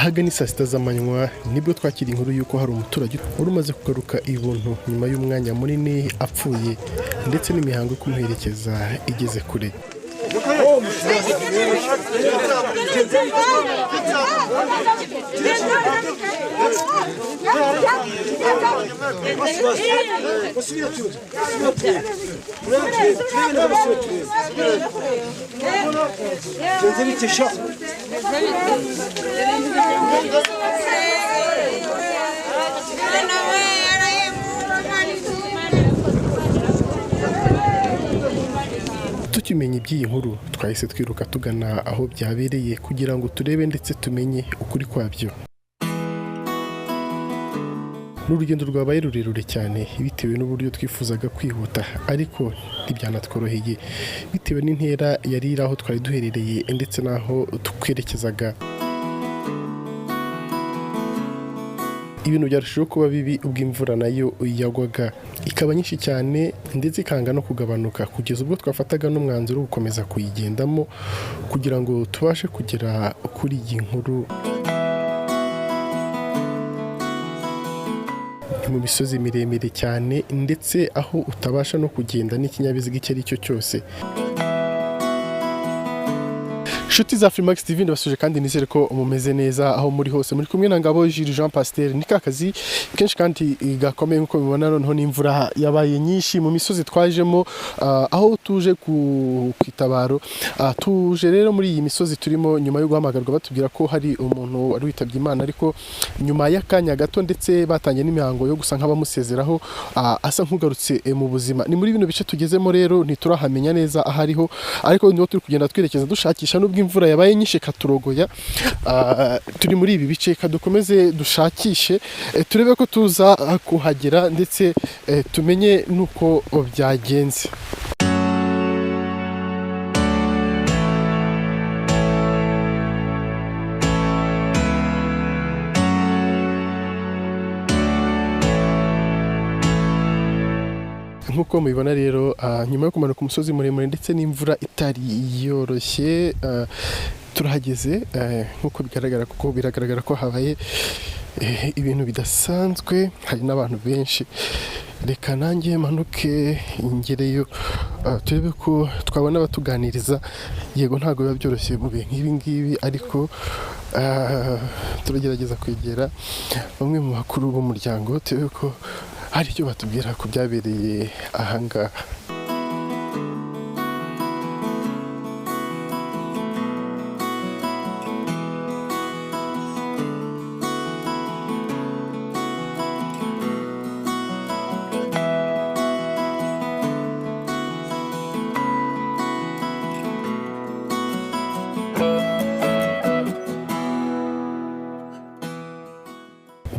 Ahagana saa sita z'amanywa nibwo twakira inkuru y'uko hari umuturage wari umaze kugaruka ibuntu nyuma y'umwanya munini apfuye, ndetse n'imihango yo kumuherekeza igeze kure. Tukimenya iby'iyi nkuru twahise twiruka tugana aho byabereye kugira ngo turebe ndetse tumenye ukuri kwabyo. N'urugendo rwabaye rurerure cyane bitewe n'uburyo twifuzaga kwihuta, ariko ntibyanatworoheye bitewe n'intera yari iri aho twari duherereye ndetse n'aho twerekezaga. Ibintu byarushijeho kuba bibi ubwo imvura nayo yagwaga ikaba nyinshi cyane ndetse ikanga no kugabanuka, kugeza ubwo twafataga n'umwanzuro wo gukomeza kuyigendamo kugira ngo tubashe kugera kuri iyi nkuru. Mu misozi miremire cyane ndetse aho utabasha no kugenda n'ikinyabiziga icyo ari cyo cyose. Inshuti za Afrimax TV, ndabasuje kandi nizere ko mumeze neza aho muri hose. Muri kumwe na Ngabo Jules Jean Pasteur. Ni kakazi kenshi kandi gakomeye nkuko mubibona, noneho n'imvura yabaye nyinshi mu misozi twajemo, aho tuje ku itabaro. Tuje rero muri iyi misozi turimo nyuma yo guhamagarwa batubwira ko hari umuntu wari witabye Imana, ariko nyuma y'akanya gato ndetse batangiye n'imihango yo gusa nk'abamusezeraho, asa nk'ugarutse mu buzima. Ni muri bino bice tugezemo rero, ntiturahamenya neza aho ariho, ariko niho turi kugenda twerekeza dushakisha nubwo imvura yabaye nyinshi katurogoya. Turi muri ibi bice, kadukomeze dushakishe, turebe ko tuza kuhagera ndetse tumenye nuko byagenze. Nk'uko mubibona rero, nyuma yo kumanuka umusozi muremure ndetse n'imvura itari yoroshye, turahageze nk'uko bigaragara, kuko biragaragara ko habaye ibintu bidasanzwe, hari n'abantu benshi. Reka nanjye manuke ngereyo, turebe ko twabona abatuganiriza. Yego ntabwo biba byoroshye mu bihe nk'ibi ngibi, ariko turagerageza kwegera bamwe mu bakuru b'umuryango turebe ko hari icyo batubwira ku byabereye ahangaha.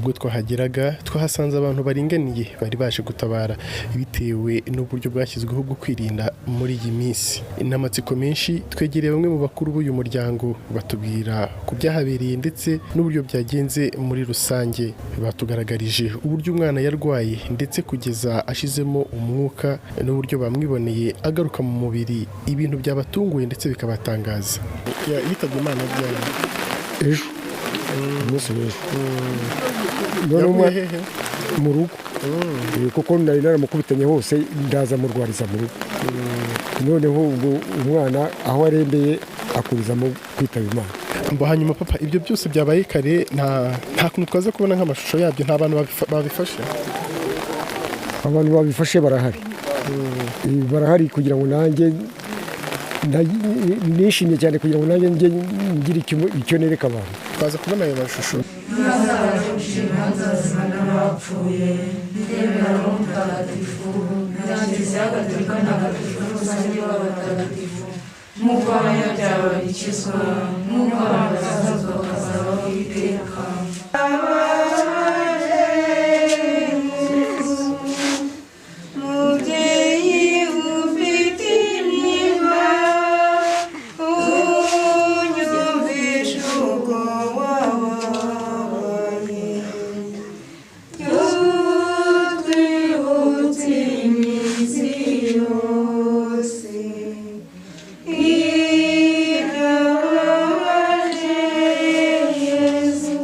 Ubwo twahageraga twahasanze abantu baringaniye bari baje gutabara bitewe n'uburyo bwashyizweho bwo kwirinda muri iyi minsi. N'amatsiko menshi twegereye bamwe mu bakuru b'uyu muryango batubwira ku byahabereye ndetse n'uburyo byagenze muri rusange. Batugaragarije uburyo umwana yarwaye ndetse kugeza ashizemo umwuka, n'uburyo bamwiboneye agaruka mu mubiri, ibintu byabatunguye ndetse bikabatangaza. Yitabye Imana ryari? Ejo, umunsi w'ejo. Noneho mu rugo, kuko nari naramukubitanye hose, ndaza murwariza mu rugo. Noneho ubwo umwana aho arembeye akurizamo kwitaba Imana. Mbo hanyuma papa, ibyo byose byabaye kare, nta kuntu twaza kubona nk'amashusho yabyo? Nta bantu babifashe? Abantu babifashe barahari, barahari kugira ngo nanjye nishimye cyane, kugira ngo nanjye njye ngire icyo nereka abantu. Twaza kubona ayo mashusho. Nk'uko abanyabyaha babikizwa, nk'uko abantu bazazwa bakazabaho iteka. Mubyeyi ufite intimba, unyumvishe uko wababaye, utwibutse iminsi yose ibyo wababaje Yezu.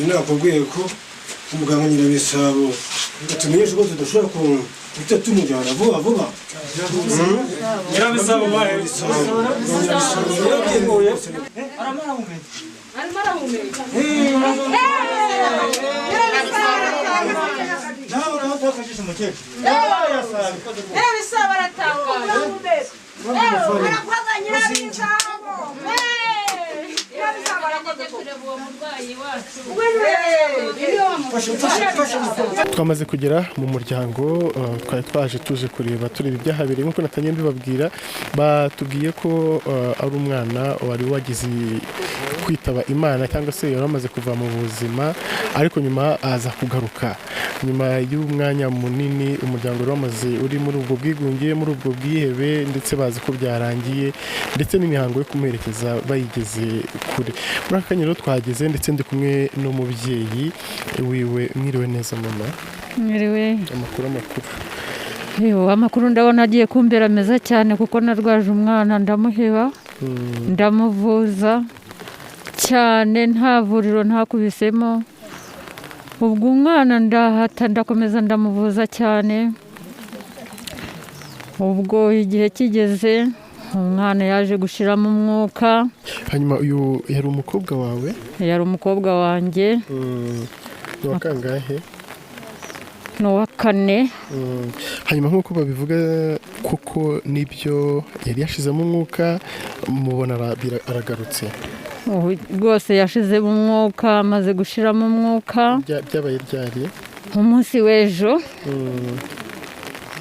Nakubwiye ko umuganga Nyirabisabo atumenyesha ko tudashobora guhita tumujyana vuba vuba. Nyirabisabo bahe Twamaze kugera mu muryango, twari twaje tuje kureba tureba ibyahabereye nk'uko natangiye mbibabwira. Batubwiye ko ari umwana wari wagize kwitaba Imana cyangwa se yari amaze kuva mu buzima, ariko nyuma aza kugaruka nyuma y'umwanya munini. Umuryango wari wamaze uri muri ubwo bwigunge, muri ubwo bwihebe, ndetse bazi ko byarangiye, ndetse n'imihango yo kumuherekeza bayigeze kure. Muri aka kanya rero twahageze, ndetse ndi kumwe n'umubyeyi wiwe. Mwiriwe neza mama? Mwiriwe. Amakuru amakuru? Yewe, amakuru ndabona agiye kumbera meza cyane, kuko narwaje umwana ndamuheba, ndamuvuza cyane, nta vuriro ntakubisemo. Ubwo umwana ndahata, ndakomeza ndamuvuza cyane. Ubwo igihe kigeze umwana yaje gushiramo umwuka. Hanyuma uyu yari umukobwa wawe? Yari umukobwa wanjye. Ni uwa kangahe? Ni uwa kane. Hanyuma nk'uko babivuga kuko nibyo, yari yashizemo umwuka, mubona aragarutse? Rwose yashizemo umwuka, amaze gushiramo umwuka. Byabaye ryari? Umunsi w'ejo.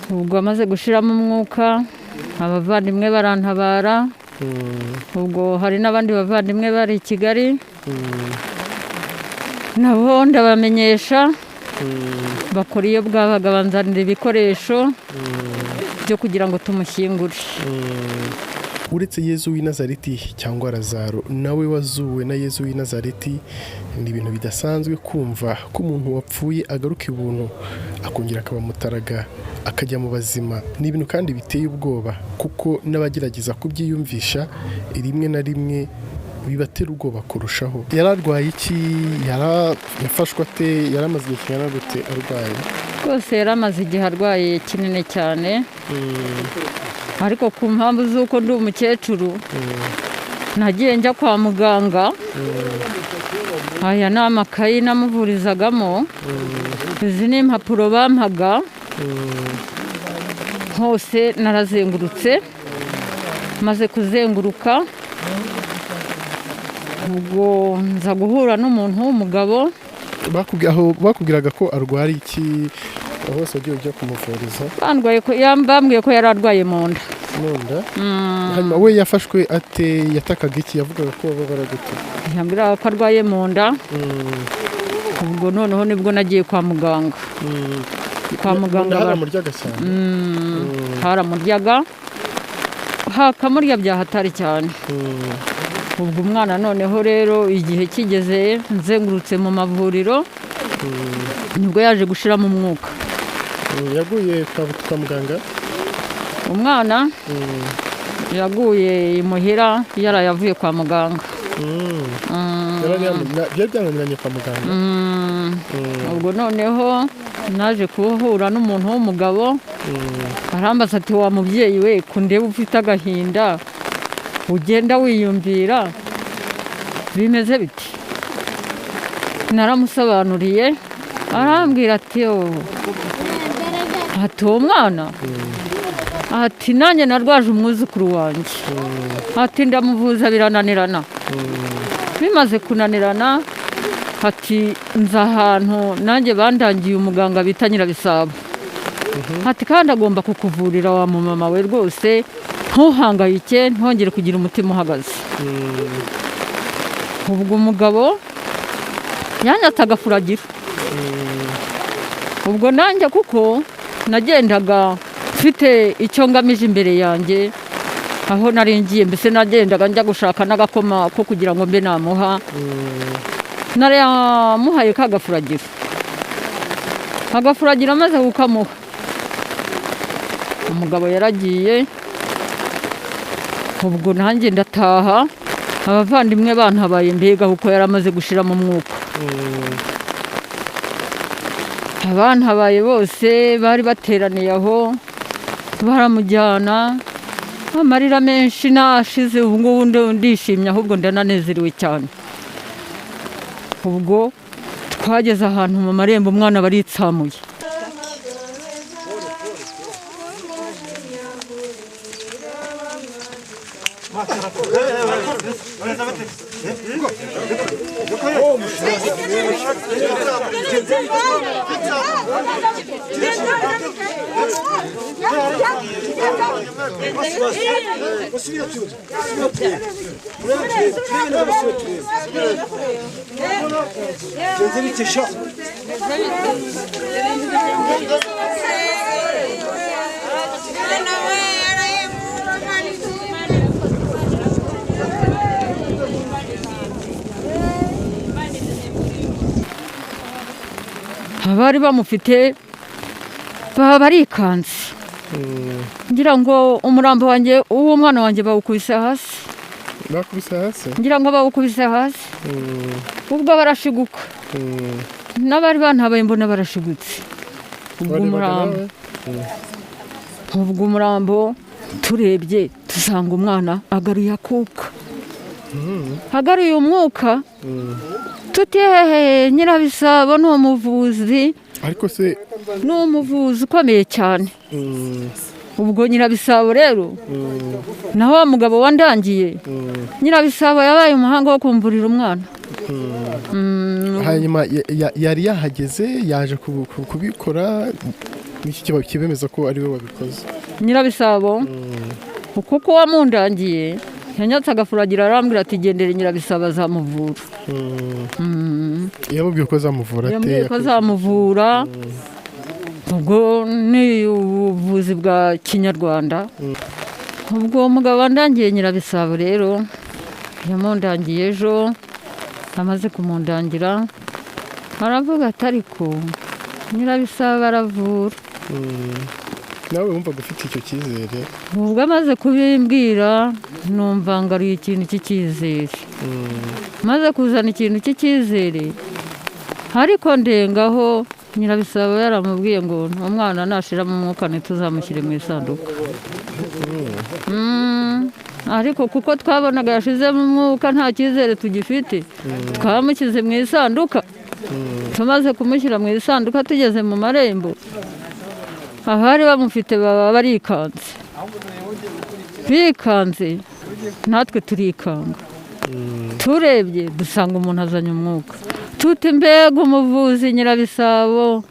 Ubwo amaze gushiramo umwuka, abavandimwe barantabara. Ubwo hari n'abandi bavandimwe bari i Kigali, nabo ndabamenyesha, bakora iyo bwabaga banzanira ibikoresho byo kugira ngo tumushyingure. Uretse Yezu w'i Nazareti cyangwa Lazaro nawe wazuwe na Yezu w'i Nazareti, ni ibintu bidasanzwe kumva ko umuntu wapfuye agaruka ibuntu, akongera akaba mutaraga, akajya mu bazima. Ni ibintu kandi biteye ubwoba, kuko n'abagerageza kubyiyumvisha rimwe na rimwe bibatera ubwoba kurushaho. Yari arwaye iki? Yafashwe ate? Yari amaze igihe kingana gute arwaye? Rwose yari amaze igihe arwaye kinini cyane, ariko ku mpamvu z'uko ndi umukecuru nagiye njya kwa muganga. Aya ni amakayi namuvurizagamo, izi ni impapuro bampaga, hose narazengurutse. Maze kuzenguruka, ubwo nza guhura n'umuntu w'umugabo. Bakubwiraga ko arwara iki hose wagiye ujya kumuvuriza? Bambwiye ko yari arwaye mu nda. Mu nda? Hanyuma we yafashwe ate? Yatakaga iki? Yavugaga ko babara gute? Yambwiraga ko arwaye mu nda. Ubwo noneho nibwo nagiye kwa muganga. Kwa muganga haramuryaga cyane? Haramuryaga, hakamurya byahatari cyane. Ubwo umwana noneho rero igihe kigeze nzengurutse mu mavuriro, nibwo yaje gushiramo umwuka. Yaguye kwa muganga? Umwana yaguye imuhira, yaraye avuye kwa muganga. Byari byananiranye kwa muganga? Ubwo noneho naje kuhura n'umuntu w'umugabo, arambaza ati: "Wa mubyeyi we, kundeba ufite agahinda, ugenda wiyumvira, bimeze biti?" Naramusobanuriye, arambwira ati: "Ati uwo mwana Ati nanjye narwaje umwuzukuru wanjye, ati ndamuvuza birananirana. Bimaze kunanirana, ati nza ahantu nanjye bandangiye umuganga bita Nyirabisabo, ati kandi agomba kukuvurira wa mumama we rwose, ntuhangayike, ntongere kugira umutima uhagaze. Ubwo umugabo yanyatse agafuragira. Ubwo nanjye kuko nagendaga mfite icyo ngamije imbere yanjye, aho nari ngiye mbese nagendaga njya gushaka n'agakoma ko kugira ngo mbe namuha, naramuhaye ka gafuragira. Agafuragira amaze kukamuha, umugabo yaragiye. Ubwo nanjye ndataha, abavandimwe bantabaye mbega kuko yari amaze gushiramo umwuka. Abantabaye bose bari bateraniye aho, baramujyana, amarira menshi nashize. Ubu ngubu ndishimye, ahubwo ndananezerewe cyane. Ubwo twageze ahantu mu marembo, umwana baritsamuye. Abari bamufite baba barikanze, ngira ngo umurambo wanjye uwo mwana wanjye bawukubise hasi. Bakubise hasi? Ngira ngo bawukubise hasi, ubwo barashiguka. N'abari bantabaye mbona barashigutse. Ubwo Warebaga umurambo nawe? Ubwo umurambo turebye dusanga umwana agaruye akuka, agaruye umwuka. Tuti hehe, Nyirabisabo ni umuvuzi. Ariko se Ni umuvuzi ukomeye cyane. Ubwo Nyirabisabo rero, naho wa mugabo wandangiye Nyirabisabo, yabaye umuhanga wo kumvurira umwana. Hanyuma yari yahageze, yaje kubikora, n'iki kibemeza ko ari we wabikoze? Nyirabisabo, kuko wamundangiye yanyatse agafuragira, arambwira ati gendere Nyirabisabo azamuvura. Yamubwiye ko azamuvura ate? Yambwiye ko azamuvura. Ubwo ni ubuvuzi bwa kinyarwanda. Ubwo uwo mugabo wandangiye Nyirabisabo rero yamundangiye ejo. Amaze kumundangira aravuga ati ariko Nyirabisabo aravura. Nawe wumvaga ufite icyo cyizere? Ubwo amaze kubimbwira numva ngaruye ikintu cy'icyizere, maze kuzana ikintu cy'icyizere. Ariko ndengaho Nyirabisabo yaramubwiye ngo umwana nashiramo umwuka ntituzamushyire mu isanduka. Ariko kuko twabonaga yashizemo umwuka nta cyizere tugifite, twamushyize mu isanduka. Tumaze kumushyira mu isanduka, tugeze mu marembo, abari bamufite baba barikanze, bikanze natwe turikanga. Turebye dusanga umuntu azanye umwuka. Tuti mbega umuvuzi Nyirabisabo,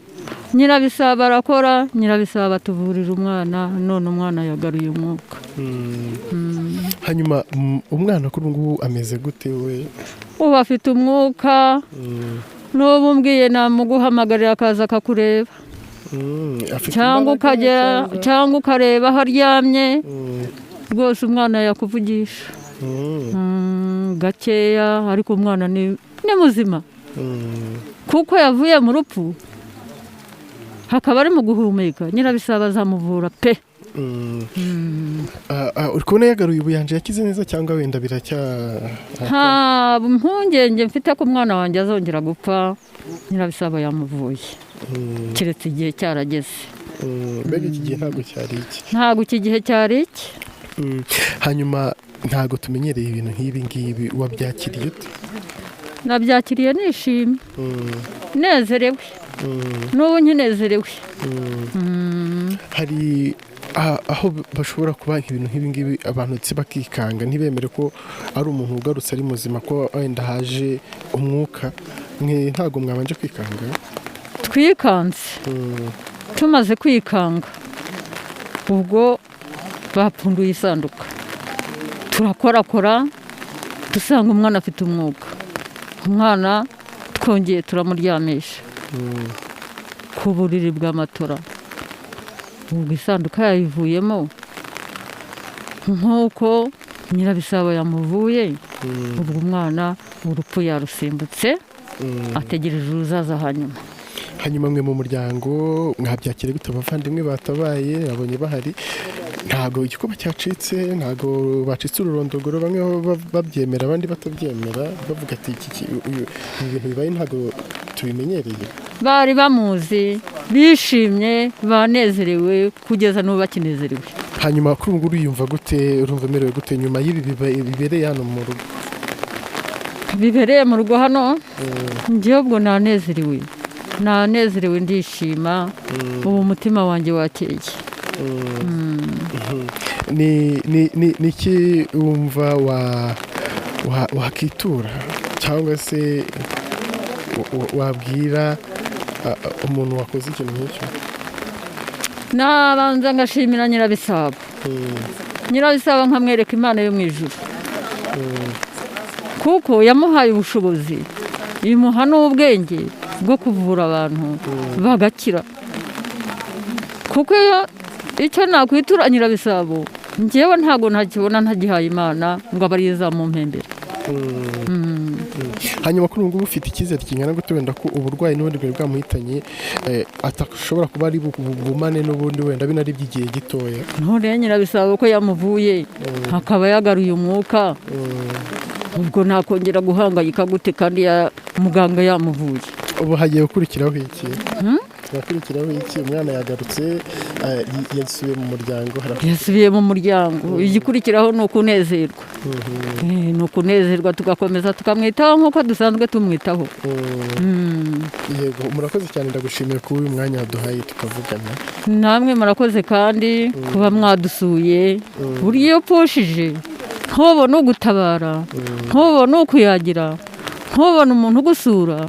Nyirabisabo arakora, Nyirabisabo atuvurira umwana, none umwana yagaruye umwuka. Hanyuma umwana kuri ubu ngubu ameze gute we? Ubu afite umwuka, n'ubu umbwiye namuguhamagarira akaza akakureba. Afite Cyangwa imbaraga ukagera cyangwa? Cyangwa ukareba aho aryamye. Rwose umwana yakuvugisha. Gakeya, ariko umwana ni muzima, kuko yavuye mu rupfu hakaba ari mu guhumeka. Nyirabisabo azamuvura pe. Ah, ah, uri kubona yagaruye ubuyanja, yakize neza, cyangwa wenda biracya? Nta mpungenge mfite ko umwana wanjye azongera gupfa. Nyirabisabo yamuvuye, keretse igihe cyarageze. Mbega iki gihe ntabwo cyari iki? Ntabwo iki gihe cyari iki. Hanyuma ntabwo tumenyereye ibintu nk'ibi ngibi, wabyakiriye ute? Nabyakiriye nishimye, nezerewe, n'ubu nkinezerewe. Hari Aho bashobora kuba ibintu nk'ibi ngibi, abantu ndetse bakikanga, ntibemere ko ari umuntu ugarutse ari muzima, ko wenda haje umwuka, mwe ntabwo mwabanje kwikanga? Twikanze. Tumaze kwikanga, ubwo bapfunduye isanduka, turakorakora, dusanga umwana afite umwuka. Umwana twongeye turamuryamisha ku buriri bw'amatora. Ubwo isanduka yayivuyemo nk'uko Nyirabisabo yamuvuye. Ubwo umwana urupfu yarusimbutse, ategereje uruzaza hanyuma. Hanyuma mwe mu muryango mwabyakira gute? Abavandimwe batabaye, babonye bahari, ntabwo igikuba cyacitse, ntabwo bacitse ururondogoro, bamwe babyemera, abandi batabyemera, bavuga ati ibi bintu bibaye ntabwo tubimenyereye? Bari bamuzi, bishimye, banezerewe, kugeza n'ubu bakinezerewe. Hanyuma kuri ubu ngubu uriyumva gute? Urumva umerewe gute nyuma y'ibi bibereye hano mu rugo? Bibereye mu rugo hano, njyewe ubwo nanezerewe, nanezerewe, ndishima, ubu umutima wanjye wakeye. Ni iki wumva wakitura cyangwa se wabwira umuntu wakoze ikintu nk'icyo? Nabanza ngashimira Nyirabisabo, Nyirabisabo nkamwereka Imana yo mu ijuru, kuko yamuhaye ubushobozi, imuha n'ubwenge bwo kuvura abantu bagakira. Kuko iyo icyo nakwitura Nyirabisabo, njyewe ntabwo ntakibona ntagihaye Imana ngo abe ariyo izamumpembera. Hanyuma kuri ubu ngubu ufite icyizere kingana gute wenda ko uburwayi n'ubundi bwari bwamuhitanye atashobora kuba ari bugumane n'ubundi, wenda binari iby'igihe gitoya? None Nyirabisabo ko yamuvuye akaba yagaruye umwuka, ubwo nakongera guhangayika gute kandi muganga yamuvuye? Ubu hagiye gukurikiraho iki? Hakurikiraho iki? Umwana yagarutse, yasubiye mu muryango. Yasubiye mu muryango, igikurikiraho ni ukunezerwa. Ni ukunezerwa, tugakomeza tukamwitaho nk'uko dusanzwe tumwitaho. Yego, murakoze cyane, ndagushimiye kuba uyu mwanya waduhaye tukavugana. Namwe murakoze kandi kuba mwadusuye. Burya iyo upfushije ntubone ugutabara, ntubone ukuyagira, ntubone umuntu ugusura,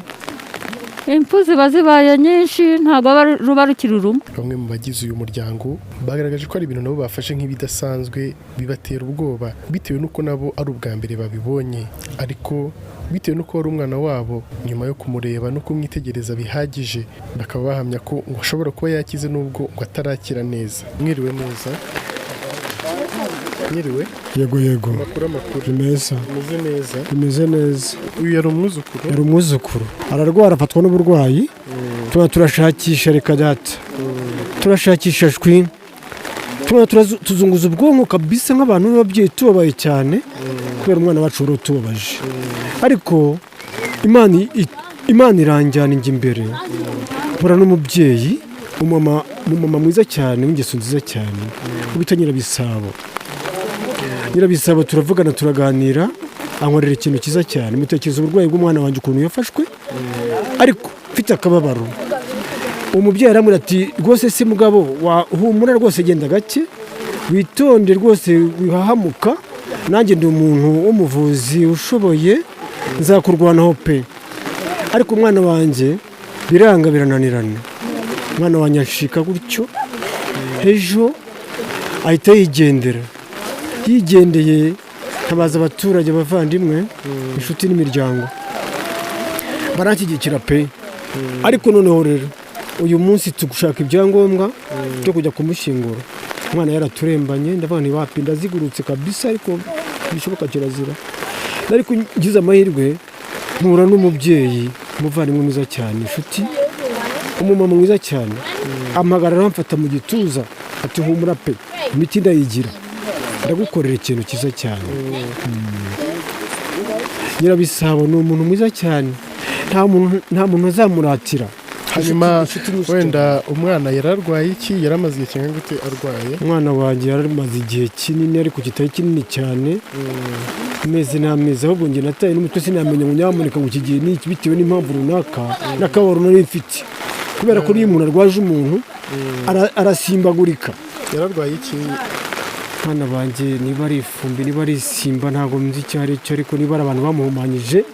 impfu ziba zibaye nyinshi, ntabwo ruba rukiri rumwe. Bamwe mu bagize uyu muryango bagaragaje ko ari ibintu nabo bafashe nk'ibidasanzwe, bibatera ubwoba bitewe n'uko nabo ari ubwa mbere babibonye, ariko bitewe n'uko wari umwana wabo, nyuma yo kumureba no kumwitegereza bihagije, bakaba bahamya ko ngo ashobora kuba yakize nubwo ngo atarakira neza. Mwiriwe neza? Mwiriwe? Yego yego. Amakuru, amakuru? Ni meza. Umeze neza? Bimeze neza. Uyu yari umwuzukuru? Yari umwuzukuru, ararwara, afatwa n'uburwayi, tuba turashakisha, reka data, turashakisha shwi, tuba tuzunguza ubwonko kabisa nk'abantu b'ababyeyi, tubabaye cyane kubera umwana wacu wari utubabaje. Ariko Imana iranjyana injya imbere, mpura n'umubyeyi, umumama mwiza cyane, w'ingeso nziza cyane, wita Nyirabisabo. Nyirabisabo turavugana, turaganira, ankorera ikintu cyiza cyane. Mutekereza uburwayi bw'umwana wanjye ukuntu yafashwe, ariko mfite akababaro. Umubyeyi aramubwira ati: "Rwose si mugabo, humura rwose, genda gake, witonde rwose, wihahamuka, nanjye ndi umuntu w'umuvuzi ushoboye, nzakurwanaho pe." Ariko umwana wanjye biranga, birananirana, umwana wanjye anshika gutyo, ejo ahita yigendera. Yigendeye, ntabaza abaturage, abavandimwe, inshuti n'imiryango, baranshyigikira pe. Ariko noneho rero uyu munsi tugushaka ibyangombwa byo kujya kumushyingura, umwana yaraturembanye. Ndavuga nti wapi, ndazigurutse kabisa, ariko bishoboka kirazira. Ariko ngize amahirwe mpura n'umubyeyi, umuvandimwe mwiza cyane, inshuti, umumama mwiza cyane, ampagara aramfata mu gituza ati: "Humura pe, imiti ndayigira, ndagukorera ikintu cyiza cyane." Nyirabisabo ni umuntu mwiza cyane, nta muntu azamuratira. Hanyuma Inshuti nyinshi. wenda umwana yararwaye iki? Yaramaze igihe kingana gute arwaye? Umwana wanjye yaramaze igihe kinini, ariko kitari kinini cyane, amezi n'amezi. Ahubwo njye nataye n'umutwe, sinamenya ngo nyamuneka ngo iki gihe ni iki, bitewe n'impamvu runaka n'akababaro nari mfite, kubera ko iyo umuntu arwaje umuntu arasimbagurika. Yararwaye iki? Bana banjye, niba ari ifumbi, niba ari isimba, ntabwo nzi icyo ari cyo, ariko niba ari abantu bamuhumanyije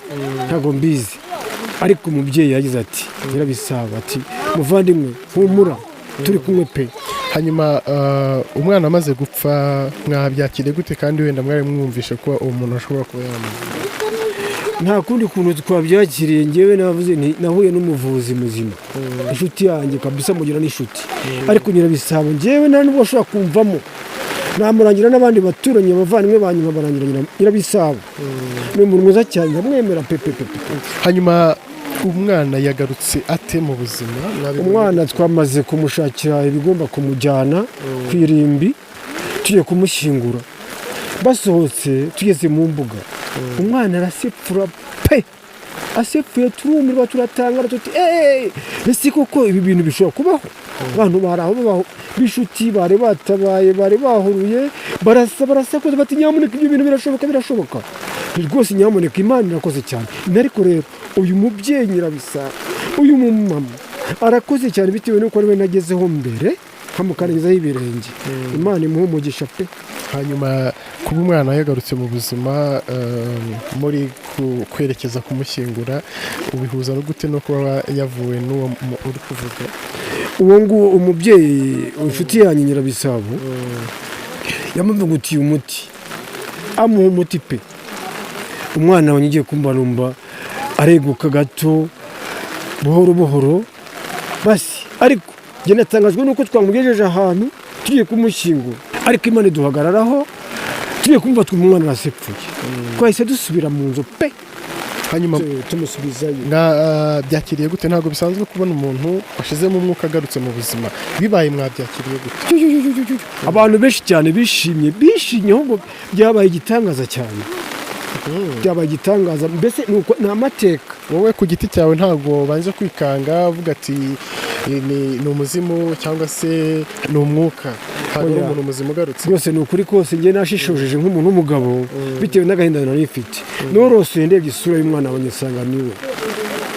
ntabwo mbizi. Ariko umubyeyi yagize ati, Nyirabisabo ati: "Muvandimwe, humura, turi kumwe pe." Hanyuma umwana amaze gupfa mwabyakiriye gute? Kandi wenda mwari mwumvishe ko uwo muntu ashobora kuba yamaze? Nta kundi kuntu twabyakiriye. Ngewe navuze nti nahuye n'umuvuzi muzima, inshuti yanjye kabisa, mugira n'inshuti. Ariko Nyirabisabo ngewe nta nubwo ashobora kumvamo, namurangira n'abandi baturanyi, abavandimwe banjye nkabarangira Nyirabisabo. Ni umuntu mwiza cyane, ndamwemera pepe pepe. Hanyuma umwana yagarutse ate mu buzima? Mwabibonye? Umwana twamaze kumushakira ibigomba kumujyana ku irimbi, tugiye kumushyingura. Basohotse tugeze mu mbuga, umwana arasepfura pe. Asepfuye turumirwa, turatangara tuti: "Eee, ese koko ibi bintu bishobora kubaho?" Abantu bari aho babaho b'inshuti bari batabaye, bari bahuruye, barasa barasakuza bati: "Nyamuneka, ibyo bintu birashoboka, birashoboka." Ni rwose, nyamuneka, Imana irakoze cyane. Ariko rero uyu mubyeyi Nyirabisabo, uyu mumama arakoze cyane, bitewe n'uko ari we nagezeho mbere nkamukandagizaho ibirenge. Imana imuhe umugisha pe. Hanyuma kuba umwana yagarutse mu buzima, muri kwerekeza kumushyingura, ubihuza no gute no kuba yavuwe n'uwo uri kuvuga? Uwo nguwo umubyeyi, inshuti yanjye Nyirabisabo, yamuvugutiye umuti, amuha umuti pe. Umwana wanjye ugiye kumva numva areguka gato buhoro buhoro basi. Ariko njye natangajwe nuko twamugejeje ahantu tugiye kumushyingura, ariko Imana iduhagararaho. Tugiye kumva twumva umwana arasepfuye, twahise dusubira mu nzu pe. Hanyuma tumusubizayo. Mwabyakiriye gute? Ntabwo bisanzwe kubona umuntu washizemo umwuka agarutse mu buzima. Bibaye mwabyakiriye gute? Cyu, cyu, cyu, cyu, cyu. Abantu benshi cyane bishimye, bishimye, ahubwo byabaye igitangaza cyane, byabaye igitangaza mbese, ni amateka. Wowe ku giti cyawe ntabwo banze kwikanga uvuga ati ni umuzimu cyangwa se ni umwuka, ntabwo ari Oya. umuntu muzima ugarutse? Rwose ni ukuri kose, njye nashishojeje nk'umuntu w'umugabo, bitewe n'agahinda nari mfite. Norosoye ndebye isura y'umwana wanjye, nsanga niwe,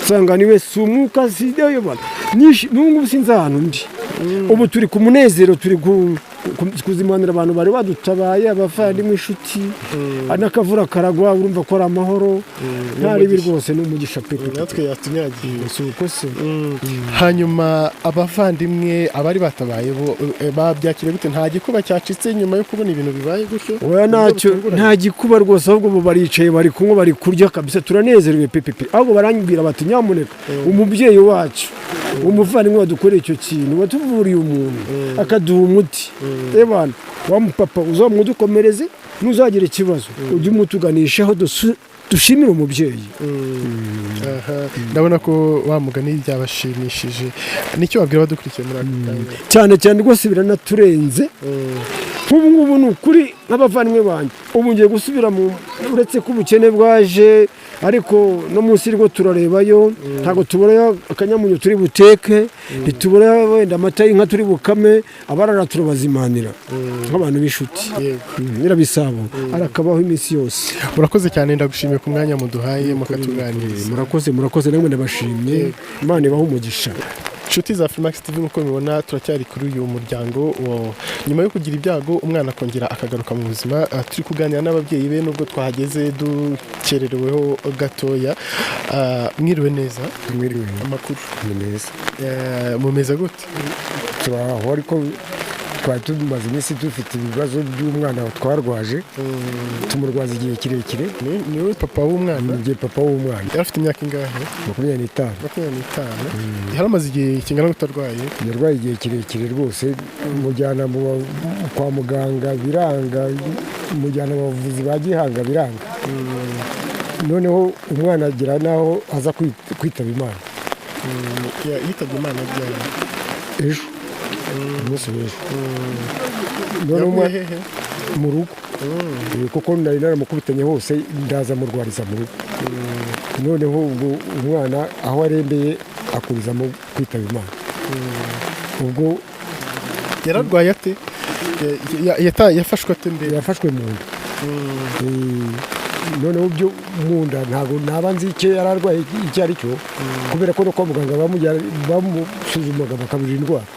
nsanga niwe, si umwuka, si ibyo. N'ubu ngubu sinzi ahantu ndi. Ubu turi ku munezero, turi kuzimanira abantu bari badutabaye, abavandimwe, inshuti. N'akavura karagwa, urumva ko ari amahoro, nta ribi rwose, ni umugisha pe pe. Natwe yatunyagiye. Si uko se? Hanyuma abavandimwe, abari batabaye bo babyakiriye gute? Nta gikuba cyacitse nyuma yo kubona ibintu bibaye gutyo? Oya, ntacyo. Butunguranye? Nta gikuba rwose, ahubwo ubu baricaye, bari kunywa, bari kurya kabisa, turanezerewe pepepe. Ahubwo barambwira bati: "Nyamuneka, umubyeyi wacu, umuvandimwe wadukoreye icyo kintu, watuvuriye umuntu, akaduha umuti, ebana wa mupapa, uzamudukomereze, nuzagira ikibazo ujye umutuganishaho, dushimire umubyeyi." Aha, ndabona ko wa mugani byabashimishije. Nicyo wabwira abadukurikiye muri aka kanya? Cyane cyane rwose, biranaturenze. Nk'ubu ngubu ni ukuri, nk'abavandimwe banjye, ubu ngiye gusubira mu, uretse ko ubukene bwaje, ariko no munsi rwo turarebayo, ntabwo tubura akanyamunyu turi buteke, ntitubura wenda amata y'inka turi bukame. Abarara turabazimanira nk'abantu b'inshuti. Nyirabisabo arakabaho iminsi yose. Murakoze cyane, ndagushimiye ku mwanya muduhaye mukatuganiriza. Murakoze, murakoze namwe, ndabashimye. Imana ibahe umugisha. Inshuti za Freemax TV, nk'uko mubibona turacyari kuri uyu muryango nyuma yo kugira ibyago umwana akongera akagaruka mu buzima. Turi kuganira n'ababyeyi be nubwo twahageze dukerereweho gatoya. Mwiriwe neza? Mwiriwe. Amakuru? Ni meza. Mumeze gute? Turaho, ariko twari tumaze iminsi dufite ibibazo by'umwana twarwaje, tumurwaza igihe kirekire. Ni wowe papa w'umwana? Njye papa w'umwana. Yari afite imyaka ingahe? 25. 25. Yari amaze igihe kingana gute arwaye? Yarwaye igihe kirekire rwose, mujyana kwa muganga biranga, mujyana mu bavuzi ba gihanga biranga, noneho umwana agira n'aho aza kwitaba Imana. Yitabye Imana ryari? Ejo, umunsi w'ejo. Noneho Yaguye hehe? Mu rugo. Kuko nari naramukubitanye hose, ndaza murwariza mu rugo. Noneho ubwo umwana aho arembeye akurizamo kwitaba Imana ubwo. Yararwaye ate? Yafashwe ate mbere? Yafashwe mu nda. Noneho byo mu nda ntabwo naba nzi icyo yari arwaye icyo ari cyo, kubera ko no kwa muganga bamusuzumaga bakabura indwara.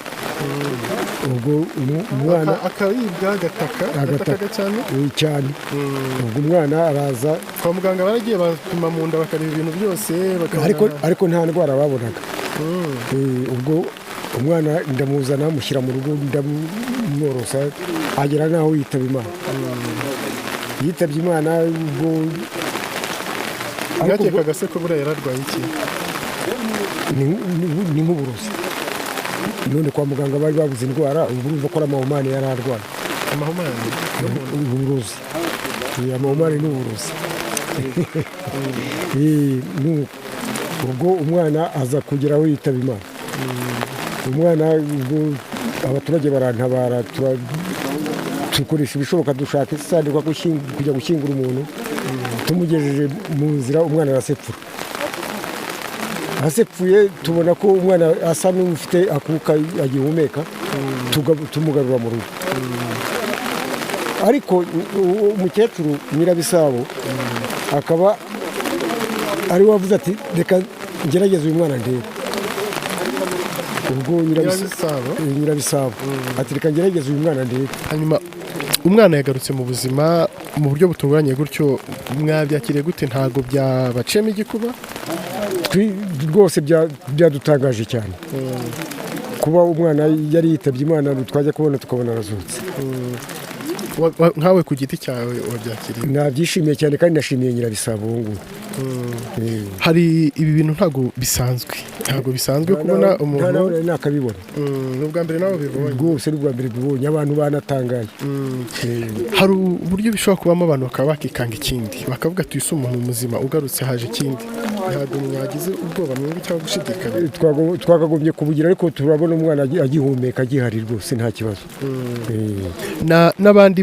Ubwo umwana Akaribwa, agataka. Agataka. Agatakaga cyane. Cyane. Ubwo umwana araza. Kwa muganga baragiye bapima mu nda, bakareba ibintu byose, bakabona Ariko nta ndwara babonaga. Ubwo umwana ndamuzana, mushyira mu rugo, ndamworosa, agera n'aho yitaba Imana. Yitabye Imana ubwo ariko Mwakekaga se ko buriya yararwaye iki? Ni nk'uburozi. None kwa muganga bari babuze indwara, ubu urumva ko ari amahumane yari arwaye. Amahumane? Uburozi. Amahumane ni uburozi. Ubwo umwana aza kugera aho yitaba Imana. Umwana ubwo abaturage barantabara, dukoresha ibishoboka, dushaka isanduku kujya gushyingura umuntu. Tumugejeje mu nzira, umwana arasepfura. Asepfuye, tubona ko umwana asa n'ufite akuka agihumeka, tumugarura mu rugo. Ariko umukecuru Nyirabisabo akaba ari we wavuze ati: "Reka ngerageze uyu mwana ndebe." Ubwo Nyirabisabo? Nyirabisabo ati: "Reka ngerageze uyu mwana ndebe." Hanyuma umwana yagarutse mu buzima mu buryo butunguranye gutyo, mwabyakiriye gute? Ntabwo byabaciyemo igikuba? Rwose byadutangaje cyane kuba umwana yari yitabye Imana, twajya kubona tukabona arazutse. Nkawe ku giti cyawe wabyakiriye? Nabyishimiye cyane, kandi nashimiye Nyirabisabo ubu ngubu. Hari ibi bintu ntabwo bisanzwe kubona Nta umuntu nawe nari nakabibona. Ni ubwa mbere nawe bibonye? Rwose ni ubwa mbere bibonye, abantu banatangaye. Hari uburyo bishobora kubamo abantu bakaba bakikanga ikindi, bakavuga ati: "Uyu si umuntu muzima ugarutse, haje ikindi." Ntabwo mwagize ubwoba mwumva cyangwa gushidikanya? Twakagombye kubugira, ariko turabona umwana agihumeka, agihari rwose, nta kibazo. N'abandi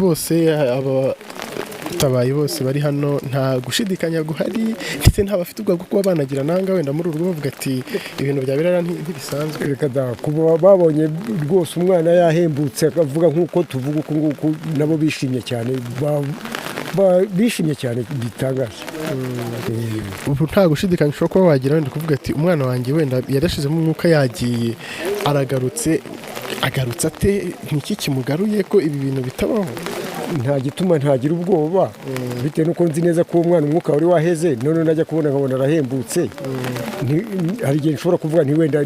bose, abatabaye bose bari hano, nta gushidikanya guhari, ndetse nta bafite ubwoba bwo kuba banagira nanga wenda muri uru rugo bavuga ati: "Ibintu bya birara ntibisanzwe." Reka da, kuba babonye rwose umwana yahembutse, akavuga nk'uko tuvuga uku nguku, nabo bishimye cyane, bishimye cyane bitangaje. Ubu nta gushidikanya ushobora kuba wagira wenda kuvuga ati: "Umwana wanjye wenda yarashizemo umwuka, yagiye, aragarutse." Agarutse ate? Niki kimugaruye ko ibi bintu bitabaho? Nta gituma ntagira ubwoba, bitewe n'uko nzi neza ko uwo mwana umwuka wari waheze, none najya kubona nkabona arahembutse. Hari igihe nshobora kuvuga nti wenda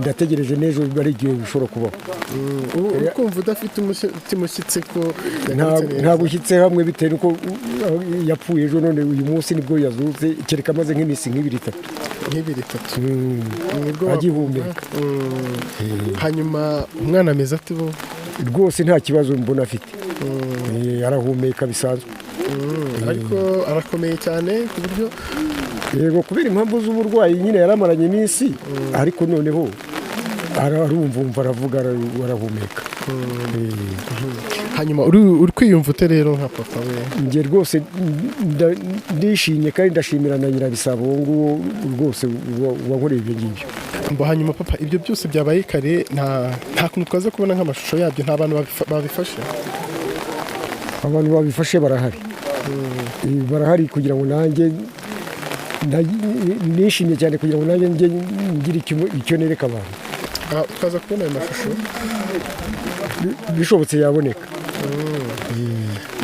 ndategereje n'ejo, ari igihe bishobora kubaho. Ubu uri kumva udafite umutima ushyitse ko yagarutse neza? Ntabwo ushyitse hamwe, bitewe n'uko yapfuye ejo, none uyu munsi nibwo yazutse, kereka amaze nk'iminsi nk'ibiri itatu. Nk'ibiri itatu nibwo Agihumeka. Hanyuma umwana ameze ate bo? Rwose nta kibazo mbona afite. Arahumeka bisanzwe. Ariko arakomeye cyane ku buryo Yego, kubera impamvu z'uburwayi nyine yaramaranye iminsi, ariko noneho arumva, aravuga, arahumeka. Hanyuma uri kwiyumva ute rero nka papa we? Njye rwose ndishimye, kandi ndashimira na Nyirabisabo uwo nguwo rwose wankoreye ibyo ngibyo. Mbo hanyuma papa, ibyo byose byabaye kare, nta kuntu twaza kubona nk'amashusho yabyo? Nta bantu babifashe? Abantu babifashe barahari. Barahari kugira ngo nanjye nishimye cyane, kugira ngo nanjye njye ngire icyo nereka abantu. Ah, twaza kubona ayo mashusho? Bishobotse yaboneka.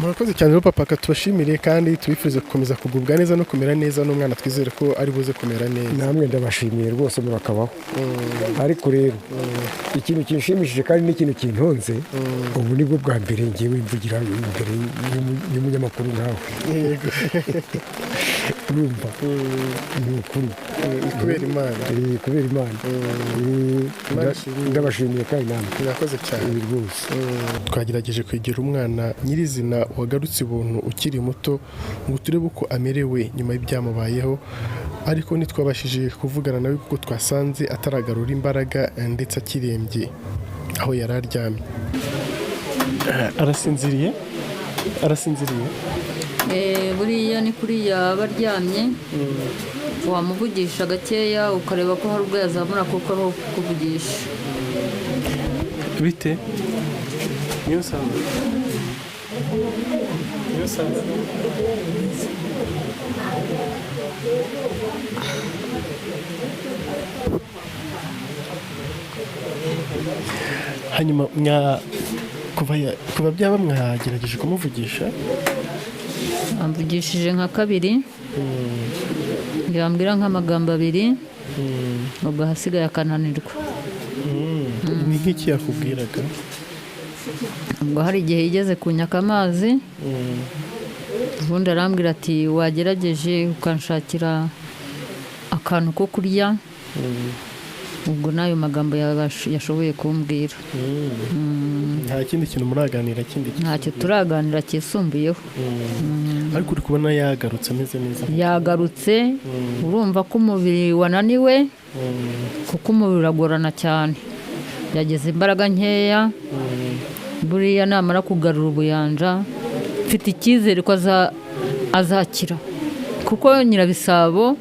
Murakoze cyane rero papa, tubashimire kandi tubifurize gukomeza kugubwa neza no kumera neza, n'umwana twizere ko ari buze kumera neza. Namwe ndabashimiye rwose, murakabaho. Ariko rero ikintu kinshimishije kandi n'ikintu kintonze, ubu nibwo bwa mbere ngewe mvugira imbere y'umunyamakuru nkawe. Urumva ni ukuri. Ni kubera Imana. Kubera Imana. Imana ishimwe. Ndabashimiye kandi namwe. Murakoze cyane. Rwose. Twagerageje kwegera umwana nyirizina wagarutse ubuntu ukiri muto ngo turebe uko amerewe nyuma y'ibyamubayeho, ariko ntitwabashije kuvugana nawe kuko twasanze ataragarura imbaraga ndetse akirembye aho yari aryamye. Arasinziriye, arasinziriye. Buriya ni kuriya aba aryamye, wamuvugisha gakeya ukareba ko hari ubwo yazamura kuko ariho kukuvugisha. Bite? Niyo usanzwe, niyo usanzwe. Hanyuma kuva byaba mwagerageje kumuvugisha? Amvugishije nka kabiri, yambwira nk'amagambo abiri, ubwo ahasigaye akananirwa. Ni nk'iki yakubwiraga? Ubwo hari igihe yigeze kunyaka amazi, ubundi arambwira ati: "Wagerageje ukanshakira akantu ko kurya." Ubwo n'ayo magambo yashoboye kumbwira. Nta kindi kintu muraganira kindi? Ntacyo turaganira cyisumbuyeho. Ariko uri kubona yagarutse ameze neza? Yagarutse, urumva ko umubiri wananiwe, kuko umubiri uragorana cyane, yagize imbaraga nkeya. Buriya namara kugarura ubuyanja, mfite icyizere ko azakira, kuko Nyirabisabo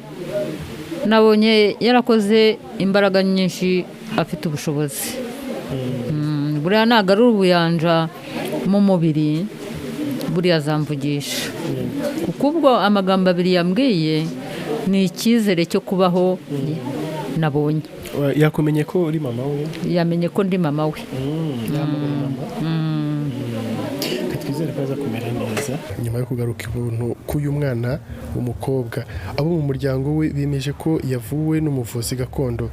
nabonye yarakoze imbaraga nyinshi, afite ubushobozi. Buriya nagarura ubuyanja mu mubiri, buriya azamvugisha, kuko ubwo amagambo abiri yambwiye ni icyizere cyo kubaho nabonye. Yakumenye ko uri mama we? Yamenye ko ndi mama we. Yamubaye mama. Reka twizere ko aza kumera neza nyuma yo kugaruka ibuntu k'uyu mwana w'umukobwa. Abo mu muryango we bemeje ko yavuwe n'umuvuzi gakondo,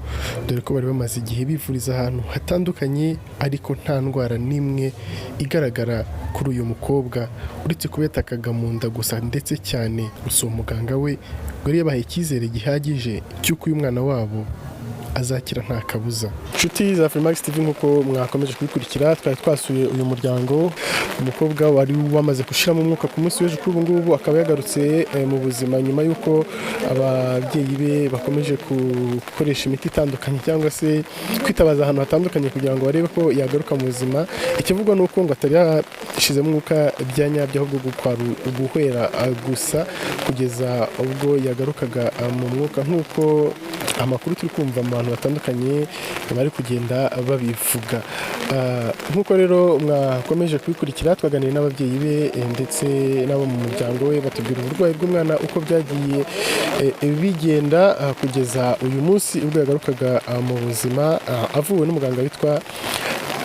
dore ko bari bamaze igihe bivuriza ahantu hatandukanye, ariko nta ndwara n'imwe igaragara kuri uyu mukobwa, uretse kuba yatakaga mu nda gusa ndetse cyane gusa. Uwo muganga we ngo yari yabahaye icyizere gihagije cy'uko uyu mwana wabo azakira nta kabuza. Inshuti za Afrimax TV, nk'uko mwakomeje kubikurikira, twari twasuye uyu muryango. Umukobwa wari wamaze gushiramo umwuka ku munsi w'ejo, kuri ubu ngubu akaba yagarutse mu buzima, nyuma y'uko ababyeyi be bakomeje gukoresha imiti itandukanye cyangwa se kwitabaza ahantu hatandukanye kugira ngo barebe ko yagaruka mu buzima. Ikivugwa ni uko ngo atari yashizemo umwuka bya nyabyo, ahubwo guhwera gusa kugeza ubwo yagarukaga mu mwuka, nk'uko amakuru turi kumva mu bantu batandukanye bari kugenda babivuga. Nk'uko rero mwakomeje kubikurikira, twaganiriye n'ababyeyi be ndetse n'abo mu muryango we, batubwira uburwayi bw'umwana uko byagiye bigenda kugeza uyu munsi ubwo yagarukaga mu buzima avuwe n'umuganga witwa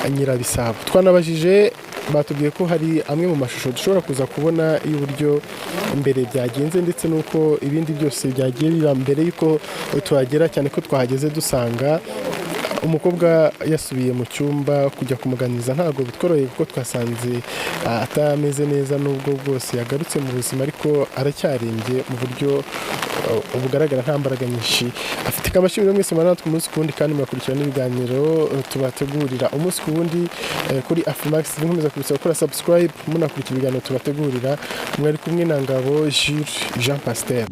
Nyirabisabo. Twanabajije, batubwiye ko hari amwe mu mashusho dushobora kuza kubona y'uburyo mbere byagenze, ndetse n'uko ibindi byose byagiye biba mbere y'uko tuhagera, cyane ko twahageze dusanga umukobwa yasubiye mu cyumba. Kujya kumuganiriza ntabwo bitworoheye, kuko twasanze atameze neza. Nubwo bwose yagarutse mu buzima, ariko aracyarembye mu buryo bugaragara, nta mbaraga nyinshi afite. Kabashimira mwese mubana natwe umunsi ku wundi, kandi mugakurikirana n'ibiganiro tubategurira umunsi ku wundi kuri Afrimax. Nkomeza kubisaba gukora subscribe, munakurikira ibiganiro tubategurira. Mwari kumwe na Ngabo Jules Jean Pasteur.